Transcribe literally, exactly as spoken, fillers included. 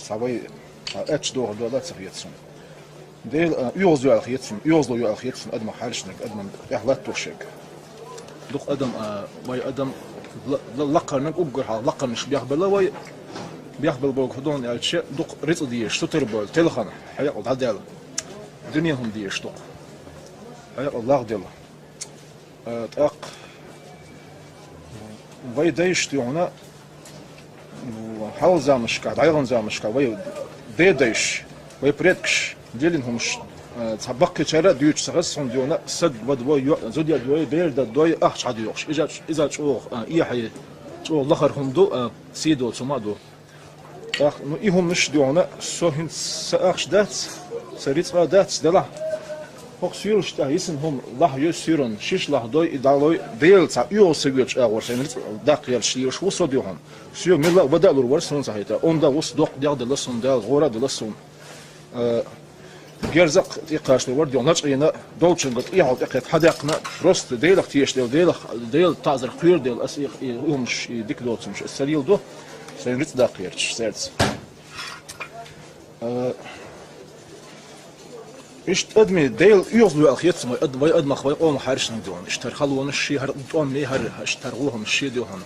Цхьа вай, а, аьчча дохар дола ца хета суна. Дела, а, оьгӀаз йола хета суна, оьгӀазло йола хета суна адамах хьаьрчнарг, адаман тӀехь латтош ерг. Дукха адам, а, вай адам ла-, ла-, лакхарнаг уггар хьалха лакхарнаш бехбелла вай, бехбелла боху хӀун ду аьлча, дукха рицкъа дезаш, сутара бойла, телхана, хьекъал дӀадаьлла. Дуьненан хӀума дезаш дукха. Хьекъал лагӀделла. Э, тӀаккха вай дайшта юхьана, м, хьалха заманашкахь, дӀаяханчу заманашкахь вай дедайша, вай предкаш лелийна хӀумаш, э, цхьа баккхийчара а дуьйцуш ца хеза хӀума ду хьуна, саг вада вой, йо-, зуда яда вой, бер дада дой, ахча хьадоьхуш. Иза, иза чӀогӀа, э, эхье, чӀогӀа лахара хӀума ду, э, сий доцу хӀума а ду. ТӀаккха, ну, и хӀуманаш ду хьуна, со хӀинца сан ахча дац, сан рицкъа дац, делахь. ХӀокху соьлаш тӀехь йисина хӀума лахьйой соьран, шиша лахьдой, и дӀалой, Дела цхьа оьгӀаз ца воьдуш агӀор сайна рицкъа даккха гӀерташ лелаш ву со ду хьуна. Соьга милла а вада а лур вара суна ца хетара. Онда ву со доккха дегӀ делла суна, Дала гӀора а делла суна. Э, герзакх тӀекхачалур вара, дегӀ начкъийна, долчуьнга тӀехьал тӀекхетта хьадаьккхина, просто Делах тешаш дела, Делах, Дела таӀзар кхоьру дела, аса и, и хӀумаш, и дика доцурш аса ца леладо, сайна рицкъа даккха гӀерташ, сердца. Э, иштта адамий Дела оьгӀаз лоьла хета суна вай ад-, вай адамах, вай къомах хьаьрчнарг ду хьуна. Иштта хӀара халонаш ши, хӀара тӀом ми, хӀара иштта хӀара гӀо хӀумаш ши ду хьуна.